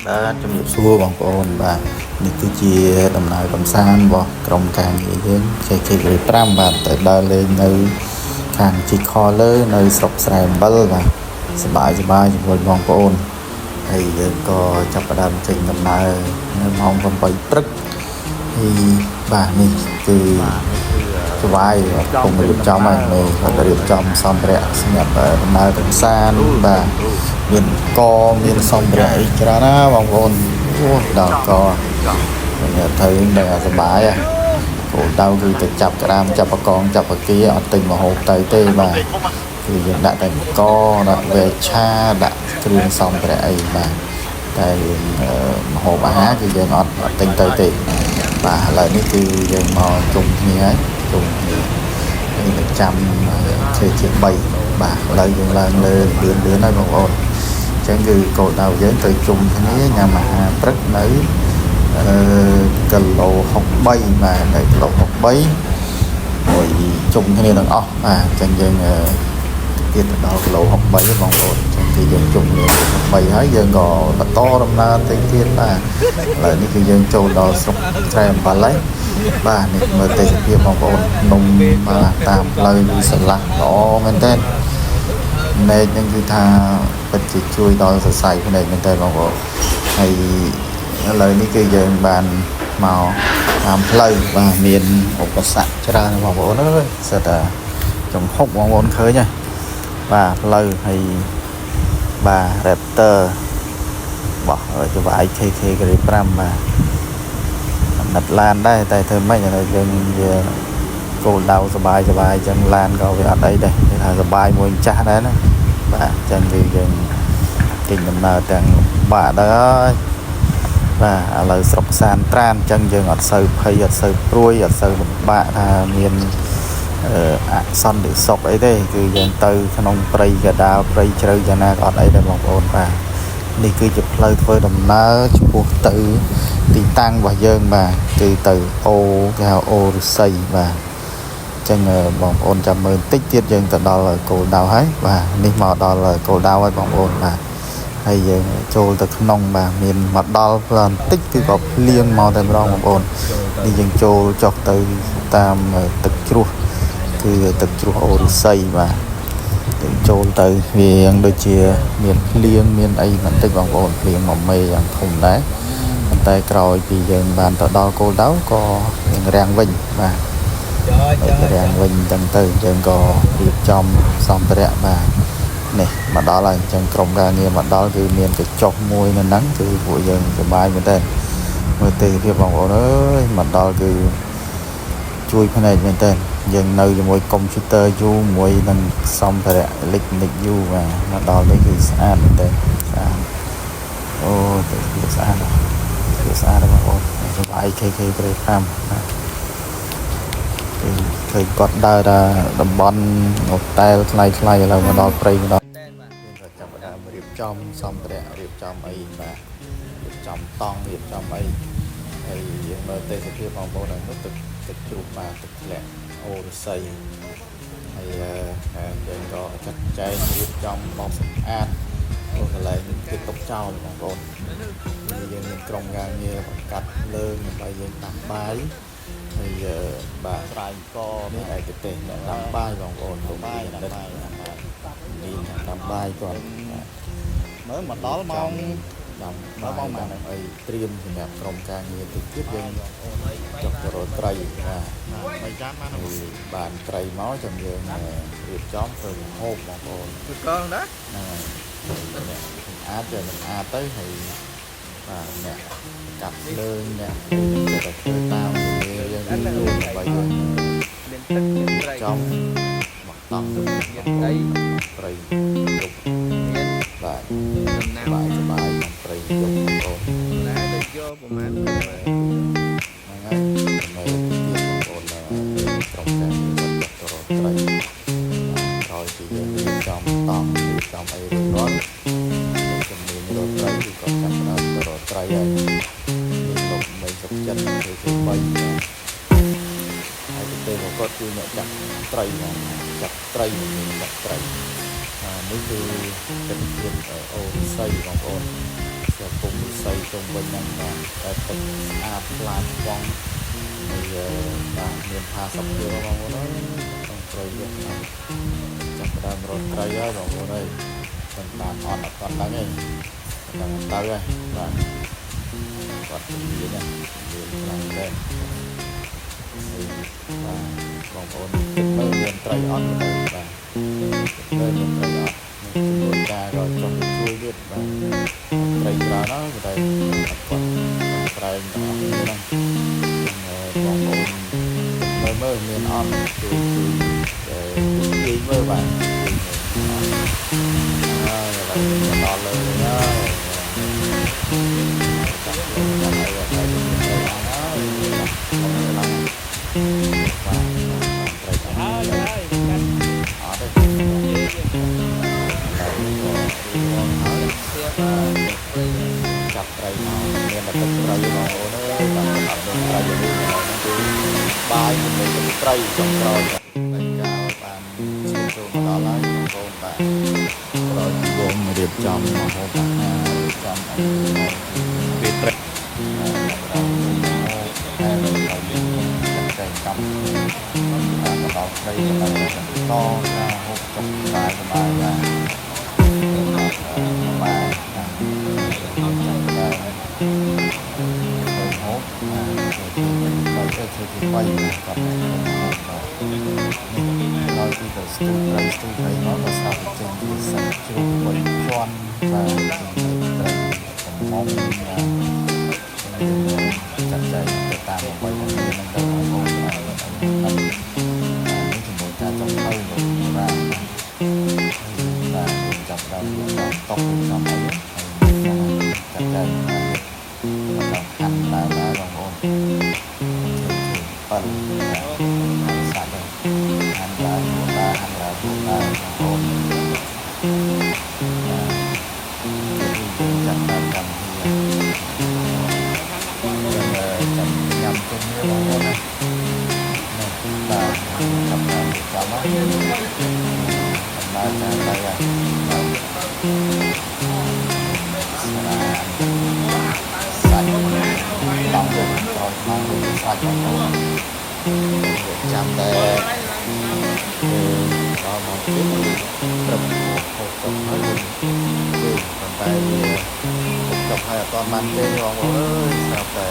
បាទជំរាបសួរបងប្អូនបាទនេះគឺជាដំណើរកម្សាន្តរបស់ក្រុមការងារយើង JK5 បាទទៅដើរលេងនៅខាងជីខលើនៅស្រុកស្រែអំបិលបាទសប្បាយសប្បាយជាមួយបងប្អូនហើយយើងក៏ចាប់ផ្ដើមចេញដំណើរនៅម៉ោង8ព្រឹកហើយបាទនេះគឺ បាទនេះគឺ ស្វាយកំពុងរៀបចំហើយនេះគាត់រៀបចំសម្ភារៈសម្រាប់ដំណើរកម្សាន្តបាទមានកមានសម្ភារៈអីច្រើនណាបងប្អូនអូដល់កខ្ញុំទៅដឹងថាសប្បាយហ៎គោលដៅគឺទៅចាប់ក្តាមចាប់បកងចាប់បកាអត់ទិញមហូបទៅទេបាទគឺយើងដាក់តែកដាក់វែកឆាដាក់គ្រឿងសម្ភារៈអីបាទតែរឿងមហូបអាហារគឺយើងអត់ទិញទៅទេបាទឥឡូវនេះគឺយើងមកជុំគ្នាហើយជុំគ្នាហើយនឹងចាំជា3បាទឥឡូវយើងឡើងលើលឿនលឿនហើយបងប្អូនអញ្ចឹងគឺគោលដៅយើងទៅជុំគ្នាញ៉ាំអាហារព្រឹកនៅអឺគីឡូ63បាទនៅគីឡូ63មួយជុំគ្នាទាំងអស់បាទអញ្ចឹងយើងទៀតទៅដល់គីឡូ63បងប្អូនអញ្ចឹងគឺយើងជុំគ្នា63ហើយយើងក៏បន្តដំណើរទៅទៀតបាទឥឡូវនេះគឺយើងចូលដល់ស្រុកស្រែអំបិលហើយបាទនេះមើលទេសភាពបងប្អូននំបាទតាមផ្លូវគឺស្រឡះល្អមែនទែនភ្នែកហ្នឹងគឺថាពិតជាជួយដល់សរសៃភ្នែកមែនទែនបងប្អូនហើយឥឡូវនេះគឺយើងបានមកតាមផ្លូវបាទមានឧបសគ្គច្រើនបងប្អូនអើយសិតតែចំហុកបងប្អូនឃើញហើយបាទផ្លូវហើយបាទ Raptor បោះចវាយ KK ក្រី5បាទអាណិតឡានដែរតែធ្វើម៉េចឥឡូវយើងវាគោលដៅសបាយសបាយអញ្ចឹងឡានក៏វាអត់អីដែរគេថាសបាយមួយម្ចាស់ដែរណាបាទអញ្ចឹងគឺយើងចេញដំណើរទាំងបាក់ដែរហើយបាទឥឡូវស្រុកសានត្រានអញ្ចឹងយើងអត់សូវភ័យអត់សូវព្រួយអត់សូវលំបាកថាមានអសន្តិសុខអីទេគឺយើងទៅក្នុងព្រៃកដាលព្រៃជ្រៅយ៉ាងណាក៏អត់អីដែរបងប្អូនបាទនេះគឺជាផ្លូវធ្វើដំណើរឆ្ពោះទៅទីតាំងរបស់យើងបាទគឺទៅអូគេហៅអូរុស័យបាទអញ្ចឹងបងប្អូនចាំមើលបន្តិចទៀតយើងទៅដល់គោលដៅហើយបាទនេះមកដល់គោលដៅហើយបងប្អូនបាទហើយយើងចូលទៅក្នុងបាទមានមកដល់ផ្លូវបន្តិចគឺក៏ភ្លៀងមកតែម្ដងបងប្អូននេះយើងចូលចុះទៅតាមទឹកជ្រោះគឺទឹកជ្រោះអូរុស័យបាទយើងចូលទៅវាដូចជាមានភ្លៀងមានអីបន្តិចបងប្អូនភ្លៀងមកមេយ៉ាងធំដែរប៉ុន្តែក្រោយពីយើងបានទៅដល់គោលដៅក៏យើងរាំងវិញបាទរាំងវិញអញ្ចឹងទៅយើងក៏រៀបចំសម្ភារៈបាទនេះមកដល់ហើយអញ្ចឹងក្រុមការងារមកដល់គឺមានកញ្ចុះមួយនៅហ្នឹងគឺពួកយើងសប្បាយមែនទែនមើលទេសភាពបងប្អូនអើយមកដល់គឺជួយភ្នែកមែនទែនយើងនៅជាមួយកុំព្យូទ័រយូរមួយនឹងសម្ភារៈអេឡិចត្រូនិកយូរបាទមកដល់នេះគឺស្អាតមែនទែនស្អាតអូទេសភាពស្អាតភាពស្អាតបងប្អូនសប្បាយ KK 5បាទគឺឃើញគាត់ដើរដល់តំបន់ហូតែលថ្លៃថ្លៃឥឡូវមកដល់ព្រៃមកដល់យើងក៏ចាប់ផ្ដើមរៀបចំសម្ភារៈរៀបចំអីបាទរៀបចំតង់រៀបចំអីហើយយើងមើលទេសភាពបងប្អូនហើយនោះទឹកទឹកជ្រុះបាទទឹកធ្លាក់អូរស័យហើយយើងក៏ចាត់ចែងរៀបចំបោសសម្អាតកន្លែងគេទុកចោលបងប្អូនយើងមានក្រុមការងារបង្កាត់ភ្លើងដើម្បីយើងដាំបាយហើយបាទ ស្រែក នេះឯកទេសអ្នកដាំបាយបងប្អូនលោកបាយដាំបាយនេះអ្នកដាំបាយគាត់ មើលមកដល់ម៉ោង ដាំបាយដាំអីត្រៀមសម្រាប់ក្រុមការងារតិចទៀតយើងចុះទៅរកត្រីបាទ បីចានបាន ហើយបានត្រីមកចាំយើងរៀបចំធ្វើម្ហូបបងប្អូន គឺកងណា ហ្នឹងហើយអ្នកសម្អាតយកសម្អាតទៅហើយបាទអ្នកកាត់ភ្លើងអ្នកចេះតែធ្វើតាមយើងរៀបដើម្បីយើង មានទឹកមានត្រី ចំមកតង់ មានដី ព្រៃយប់ មាន បាទ ដំណាំ បាយសបាយក្នុងព្រៃយប់បងប្អូន តែដូចយកប្រហែលប្រហែល ហ្នឹងហើយនៅទៀតបងប្អូនក្រុមការងារគាត់ចុះទៅរកត្រីក្រោយពីយើងរៀបចំតង់រៀបចំអីរួចរាល់ជំនាញរកត្រីគឺគាត់ចាប់ផ្ដើមទៅរកត្រីហើយនេះលោកមេសុកចិត្តគឺគឺ3ហើយទៅរបស់គាត់គឺអ្នកចាប់ត្រីហ្មងចាប់ត្រីមានចាប់ត្រីនេះគឺទិដ្ឋភាពអូរិស័យបងប្អូនសង្គមរិ ស័យជុំវិញហ្នឹងបាទតែទឹកស្អាតថ្លាឆ្វង់ហើយបាទមានផាសុកភាពបងប្អូនអើយក្នុងព្រៃយកហ្នឹងចាប់ផ្ដើមរត់ត្រីហើយបងប្អូនអើយប៉ុន្តែអត់អត់ដឹងទេដឹងទៅហើយបាទគាត់ជំនាញណាជំនាញខ្លាំងដែរហើយបាទបងប្អូនគិតមើលមានត្រីអត់ទៅបាទគិតមើលមានត្រីអត់ជំនួយការក៏ចង់ទៅជួយទៀតបាទត្រីច្រើនហើយតែគាត់ប្រែងទាំងអស់គ្នាហ្នឹងបងប្អូនមើលមើលមានអត់ជួយជួយទាញមើលបាទទាញមើលហើយឥឡូវដល់លើហើយចាប់លើដល់ហើយហើយត្រីអស់ហើយបាទបាទត្រីអស់ ហើយហើយកាត់ អត់ទេចាប់ត្រីមកមានតែទឹកត្រីបងប្អូនអើយបាទអត់មានត្រីទេហ្នឹងគឺបាយជាមួយទឹកត្រីចុងក្រោយតែកាលបានឈានចូលមកដល់ហើយបងប្អូនបាទក្រោយពីយើងរៀបចំម្ហូបអាហាររៀបចំអីមក ពេលត្រី ដល់តែដល់យើងចាត់ចែងកម្មបានមកដល់ត្រីដល់តការហូបចុកសបាយសបាយបាទបាទចាប់ដល់ទៅហូបបាទទៅទៅទៅទី3គាត់ហូបបាទនេះដល់ទីទៅស្ទូត្រីស្ទូត្រីមកក៏ស្រាប់ចេញជាសាច់ជ្រូកបីជាន់បាទចេញត្រីកំមុំបាទ ចាត់ចែងទៅតាមអ្វីដែលមាននឹងទៅបងប្អូនបាទនេះជាមួយការចុងភៅលោកបាទបាទយើងចាប់ដល់យើងដល់តុកចំអីហើយចាត់ចែងដល់ហាន់ដើមដែរបងប្អូនធ្វើ7ហាន់សាច់ហាន់ដើមដើមហាន់ដើមដើមបងប្អូនបាទចាប់ដើមកម្មវិធីចាំញ៉ាំជុំគ្នាបងប្អូនណានេះបាទចាប់តាមចាំណាដំណើរការទៅហើយស្រាសាច់ដំទៅក្រោយខ្នងទៅសាច់បងប្អូនចាំតែដល់មកទៀតព្រឹកហូបចុកហើយគេប៉ុន្តែវាហូបចុកហើយអត់ទាន់បានទេបងប្អូនអើយស្រាប់តែ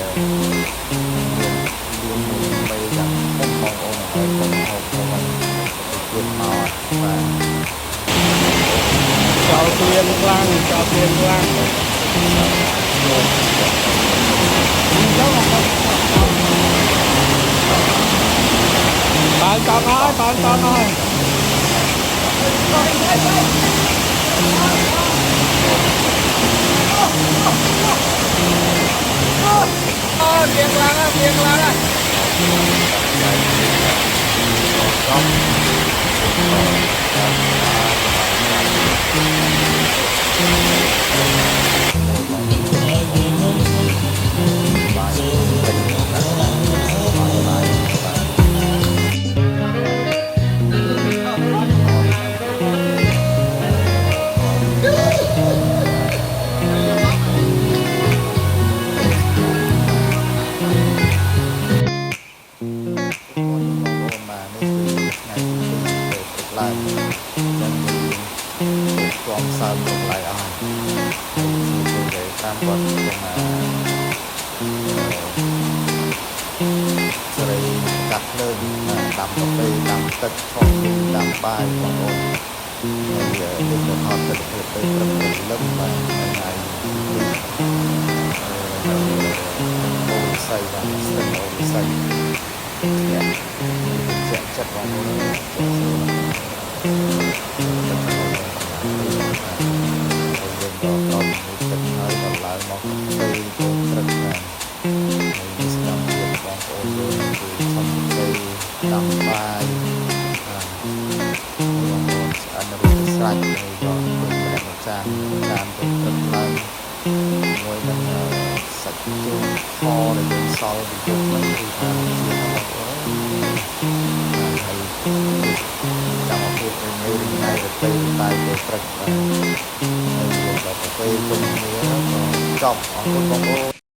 មានមេយ៉ាងធំបងប្អូនហើយកុំហូបទៅវិញទៅទៀតមកបាទ ចោលព្រៀងខ្លាំងចោលព្រៀងខ្លាំងបានតហើយបានតហើយអូព្រៀងខ្លាំងព្រៀងខ្លាំង បងប្អូនបាទនេះគឺថ្ងៃទី2ពេលព្រឹកឡើងចឹងគឺជាប់សើមតម្លៃអស់ហើយគឺគេតាមគាត់ទៅមកសេរីកាត់ភ្លើងដាំកាហ្វេដាំទឹកឆុងដាំបាយបងប្អូនហើយយើងទៅថតទិដ្ឋភាពពេលព្រឹកព្រលឹមបាទថ្ងៃទី2នៅអូស័យបាទស្ទឹងអូស័យជាក់ចិត្តបងប្អូនចិត្តស្រួលហើយយើងក៏ក្រោយពីទឹកហើយក៏ឡើងមកកាហ្វេចូលព្រឹកណាហើយនេះសកម្មភាពបងប្អូនយើងគឺឆុងកាហ្វេដាំបាយបាទបងប្អូនឆ្អិនរួចស្រេចហើយក៏ធ្វើម្នាក់មួយចានចានទៅព្រឹកឡើងជាមួយនឹងសាច់ជូរខដែលយើងសល់ពីយប់ហ្នឹងគឺថាជាបងប្អូនហើយចាំអភិ ភាពនៅថ្ងៃទៅពេលតែពេលព្រឹកបាទហើយយើងក៏កាហ្វេជុំគ្នាក៏ចប់អរគុណបងប្អូន។